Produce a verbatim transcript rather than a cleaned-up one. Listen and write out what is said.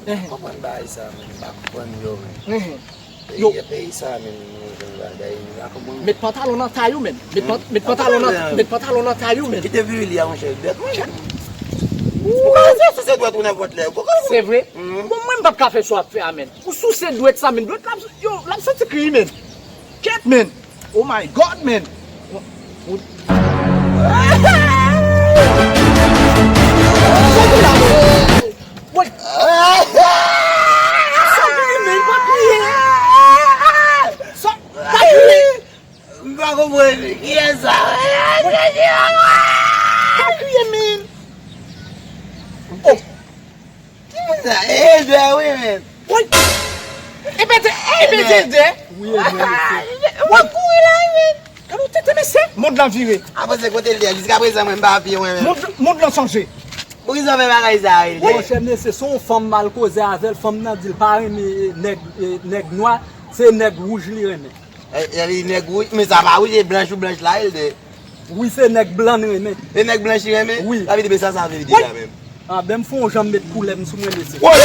Ehe. Konprann bagay sa, men, m pa konprann yo, men. Ehe. Yo. Peyi, peyi sa, men, nou jwenn bagay, nou pa konprann. Met pantalon nan tay ou, men. Met pan-, met pantalon nan, met pantalon nan tay ou, men. Kite viril ya, monchè, dwèt, monchè. Ou ka souse dwèt ou nenpòt lè. Ou ka... Se vre? Mhm. Bon, mwen, m p ap ka fè sa w ap fè a, men. Ou souse dwèt sa, men. Dwèt la, yo, l ap santi kri, men. Kèt, men. Oh my God, man! What? Sa kriye, man, pa kriye! Sa, pa kriye! M pa konprann kiyès sa. Pa kriye, man! Oh! Ki moun sa? Ede, wi, men. Woy! Epe te, epe te ede. Wi, ede, mesye. W ap kouri la, wi, men. Gade yon tete, mesye. Mond lan vire. Avanse kote l te ye. Jiskaprezan, mwen, m pa pye, mwen, men. Mond, mond lan chanje. Poukisa w fè bagay sa, ede? Monchè, mesye, se yon fanm m al koze avè l. Fanm nan di l pa renmen, eh, nèg, eh, nèg nwa. Se nèg wouj li renmen. E, e li nèg wouj, men sa pa wouj, e blanch ou blanch la, ede. Wi, se nèg blan n renmen. E nèg blanch li renmen? Wi. Sa vle di, men sa, sa vle di la menm. Ah, ben, m fè yon jan m met koulè m sou mwen, mesye. Woy!